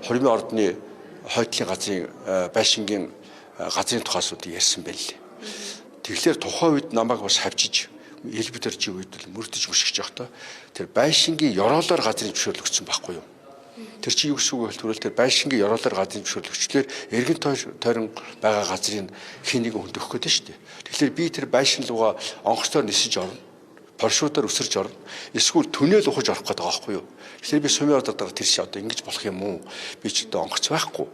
Хурмын ордны хойдлын газрын байшингийн газрын тухай асуудыг ярьсан байл лээ. Тэгэхээр тухайн үед намайг бас хавчиж элбэг дэржийн үед л мөрдөж мөшгөж явахдаа тэр байшингийн ёроолоор газрын зөвшөөрөл өгсөн байхгүй юу? Тэр чинь юу гэсэн үг вэ гэвэл тэр байшингийн ёроолоор газрын зөвшөөрөл өгчлөөр эргэн тойрон байгаа газрын хин нэгэн хүнд өгөх гэдэг шүү дээ. Тэгэхээр би тэр байшин руугаа онгоцоор нисэж орно. Парашютаар өсөрч орно. Эсвэл түнэл ухаж орох гэдэг байгаа байхгүй юу? Тэгэхээр би сумын ордоор дараа тэр чи одоо ингэж болох юм уу? Би ч одоо онгоц байхгүй.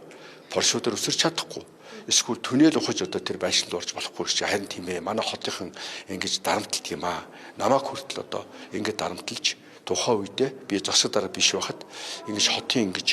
Парашютаар өсөрч чадахгүй. Эсвэл түнэл ухаж одоо тэр байшинд орж болохгүй гэж харин тийм ээ. Манай хотынхан ингэж дарамтлдаг юм аа. Намайг хүртэл одоо ингэж дарамтлж тухайн үедээ би засаг дарга биш байхад ингэж хотын ингэж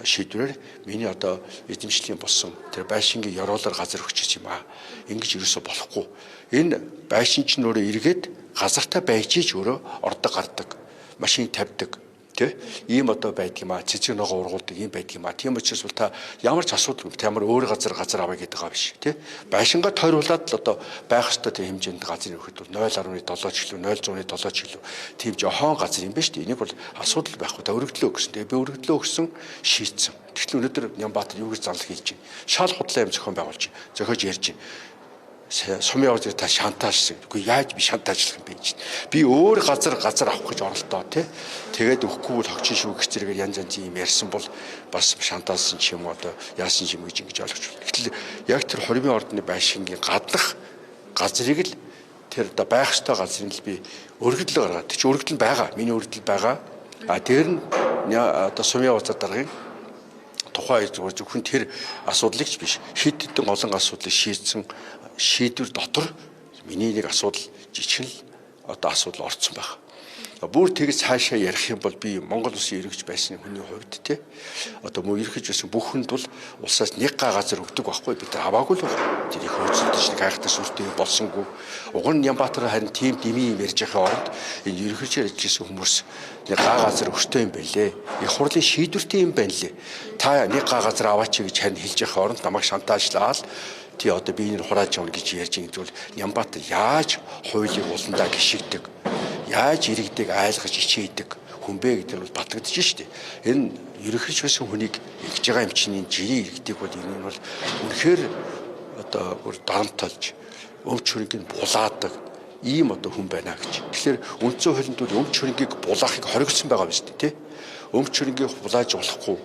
шийдвэрээр миний одоо эзэмшлийн болсон тэр байшингийн ёроолоор газар өгч юм аа. Ингэж ерөөсө болохгүй. Энэ байшин чинь өөрөө эргээд газартай байж ич өөрөө ордог гардаг, машин тавьдаг Тэ ийм одоо байдаг юм аа, цэцэг ногоо ургуулдаг ийм байдаг юм аа. Тийм учраас бол та ямар ч асуудалгүй, та ямар өөр газар газар авъя гэдэг байгаа биш тий. Байшингаа тойруулаад л одоо байх ёстой тийм хэмжээнд газрын өгөхөд бол 0.7 ч гэлүү 0.7 ч гэлүү тийм жохон газар юм байна шүү дээ. Энийг бол асуудал байхгүй. Та өргөдлөө өгсөн. Тэгээ би өргөдлөө өгсөн шийдсэн. Тэгтэл өнөөдөр Нямбатар юу гэж занлал хийж байна? Шал худлаа юм зохион байгуулж байна. Зохиож ярьж байна. Сумын явж та шантаажсан. Үгүй яаж би шантаажлах юм бэ гэж. Би өөр газар газар авах гэж оролдоо тий. Тэгээд өгөхгүй бол хогчин шүүгч зэрэгээр янз янзын юм ярьсан бол бас шантаалсан ч юм уу одоо яасан ч юм гэж ингэж ойлгож байна. Гэтэл яг тэр хормын ордны байшингийн гаднах газрыг л тэр одоо байх ёстой газрыг л би өргөдлөө гаргаад. Тэр чи өргөдөл нь байгаа. Миний өргөдөл байгаа. А тэр нь одоо сумын явцаар даргын тухайн зүгээр зөвхөн тэр асуудлыг ч биш хэд хэдэн олон асуудлыг шийдсэн шийдвэр дотор миний нэг асуудал жижигэн л одоо асуудал орцсон байх. Бүр тэгж цаашаа ярих юм бол би Монгол улсын ерөнхийч байсан хүний хувьд те одоо мөн ерөнхийч байсан бүх хүнд бол улсаас нэг га газар өгдөг байхгүй, бид нар аваагүй л байна. Тэр их хөөцөлдөж нэг гайхалтай сүртэй болсонгүй. Уг нь Нямбатар харин тийм дэмий юм ярьж байхын оронд энэ ерөнхийчээр ажиллаж исэн хүмүүс нэг га газар өгтөө юм байлээ. Их хурлын шийдвэртэй юм байна лээ. Та нэг га газар аваач гэж харин хэлж байхын оронд намайг шантаажлаад тий одоо би энэ хурааж явна гэж ярьж байгаа зүйл Нямбатар яаж хуулийг уландаа гიშигдэг, яаж иргэдийг айлгаж ичээдэг хүн бэ гэдэг нь бол батлагдаж штэ. Энэ ерөнхийч байсан хүнийг ингэж байгаа юм чинь энэ жирийн иргэдийг бол энэ нь бол үнэхээр одоо бүр дарамталж өмч хөрөнгийг булаадаг ийм одоо хүн байна гэж. Тэгэхээр үндсэн хуулинд бол өмч хөрөнгийг булаахыг хоригдсон байгаа биз дээ, тий? Өмч хөрөнгийг булааж болохгүй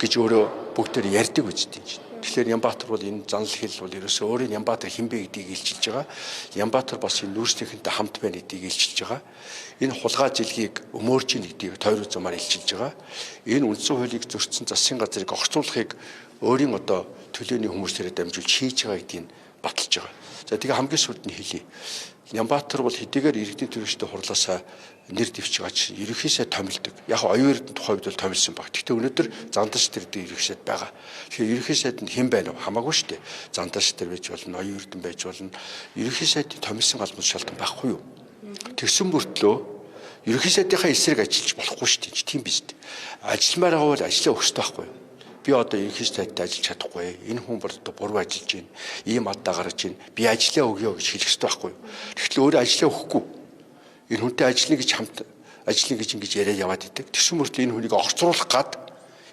гэж өөрөө бүгдээр ярьдаг биз дээ. Тэгэхээр Нямбатар бол энэ занл хэл бол ерөөсөө өөрөө Нямбатар хэн бэ гэдгийг илчилж байгаа. Нямбатар бас энэ нүүрснийхэнтэй хамт байна гэдгийг илчилж байгаа. Энэ хулгай зэлгийг өмөөрж ийн гэдгийг тойруу замаар илчилж байгаа. Энэ үндсэн хуулийг зөрчсөн засгийн газрыг огцруулахыг өөрийн одоо төлөөний хүмүүсээрээ дамжуулж хийж байгаа гэдгийг баталж байгаа. За тэгээ хамгийн сүүлд нь хэлье. Нямбатар бол хэдийгээр иргэдийн төрөштэй хурлаасаа нэр дэвч байгаа чинь ерөнхий сайд томилдог. Яг оюун эрдэнэ тухай үед бол томилсон баг. Гэхдээ өнөөдөр зандаш тэр дээр ерөнхий сайд байгаа. Тэгэхээр ерөнхий сайд нь хэн байна вэ? Хамаагүй шүү дээ. Зандаш тэр байж болно, оюун эрдэнэ байж болно. Ерөнхий сайдын томилсон албан тушаалтан байхгүй юу? Тэгсэн мөртлөө ерөнхий сайдынхаа эсрэг ажиллаж болохгүй шүү дээ. Тийм биз дээ. Ажилламаар байгаа бол ажлаа өгөх ёстой байхгүй юу? Би одоо ерөнхий сайдтай ажиллаж чадахгүй. Энэ хүн бол одоо буруу ажиллаж байна. Ийм алдаа гаргаж байна. Би ажлаа өгье гэж хэлэх ёстой байхгүй юу? Тэгэхдээ өөрөө ажлаа өгөхгүй. Энэ хүнтэй ажиллана гэж хамт ажиллана гэж ингэж яриа яваад идэг. Тэгсэн мөртлөө энэ хүнийг огцруулах гад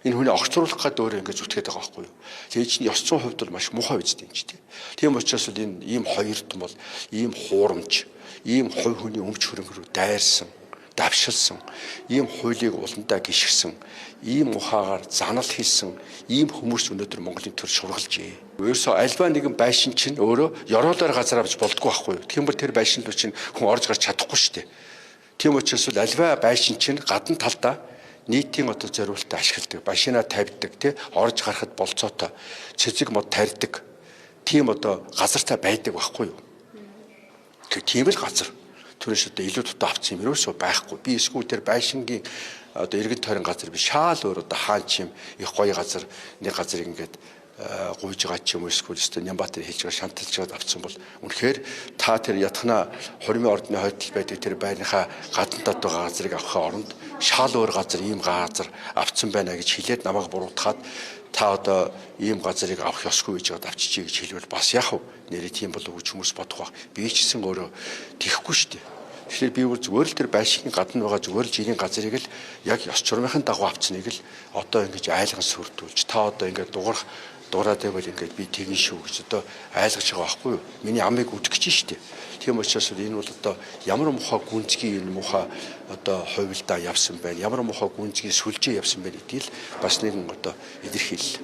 энэ хүний огцруулах гад өөрөө ингэж зүтгээд байгаа байхгүй юу? Тэгээ чинь ёс зүйн хувьд бол маш муухай үстэй юм чи тий. Тийм учраас бол энэ ийм хоёрт бол ийм хуурамч, ийм хувь хүний өмч хөрөнгө рүү дайрсан, давшилсан, ийм хуулийг уландаа гიშгсэн, ийм ухаагаар занал хийсэн ийм хүмүүс өнөөдөр Монголын төр шургалжээ. Ерөөсөө альва нэгэн байшин чинь өөрөө ёроолоор газар авч болдгоо байхгүй юу? Тийм бол тэр байшин руу чинь хүн орж гарч чадахгүй шүү дээ. Тийм учраас бол альва байшин чинь гадна талдаа нийтийн одоо зориултаа ашигладаг, машинаа тавьдаг, тий орж гарахад болцоотой цэцэг мод тарьдаг. Тийм одоо газартай байдаг байхгүй юу? Тийм л газар. Түүнээс одоо илүү дутуу авсан юм ерөөсөө байхгүй. Би эсвэл тэр байшингийн одоо эргэн тойрон газар би шаал өөр одоо хаан чим их гоё газар нэг газар ингээд гуйж байгаа ч юм уу эсвэл өстө Нямбатар хэлж байгаа шанталж байгаа авсан бол үнэхээр та тэр ятхна хормын ордны хойдол байдаг тэр байрныхаа гадна талд байгаа газрыг авахын оронд шаал өөр газар ийм газар авсан байна гэж хэлээд намайг буруутгаад та одоо ийм газрыг авах ёсгүй гэж авчижээ гэж хэлвэл бас яах вэ? Нэрээ тийм болов гэж хүмүүс бодох байх. Би ч гэсэн өөрөө тэхгүй шүү дээ. Тэгэхээр би бүр зүгээр л тэр байшингийн гадна байгаа зүгээр л жирийн газрыг л яг ёс журмын дагуу авцныг л одоо ингэж айлган сүрдүүлж, та одоо ингэж дуурах дуурайд байвал ингээд би тэгэн шүү гэж одоо айлгаж байгаа байхгүй юу? Миний амыг үдэх гэж штэ. Тийм учраас энэ бол одоо ямар мухаа гүнзгий энэ мухаа одоо хувилдаа явсан байна. Ямар мухаа гүнзгий сүлжээ явсан байна гэдгийг л бас нэгэн одоо илэрхийлэл.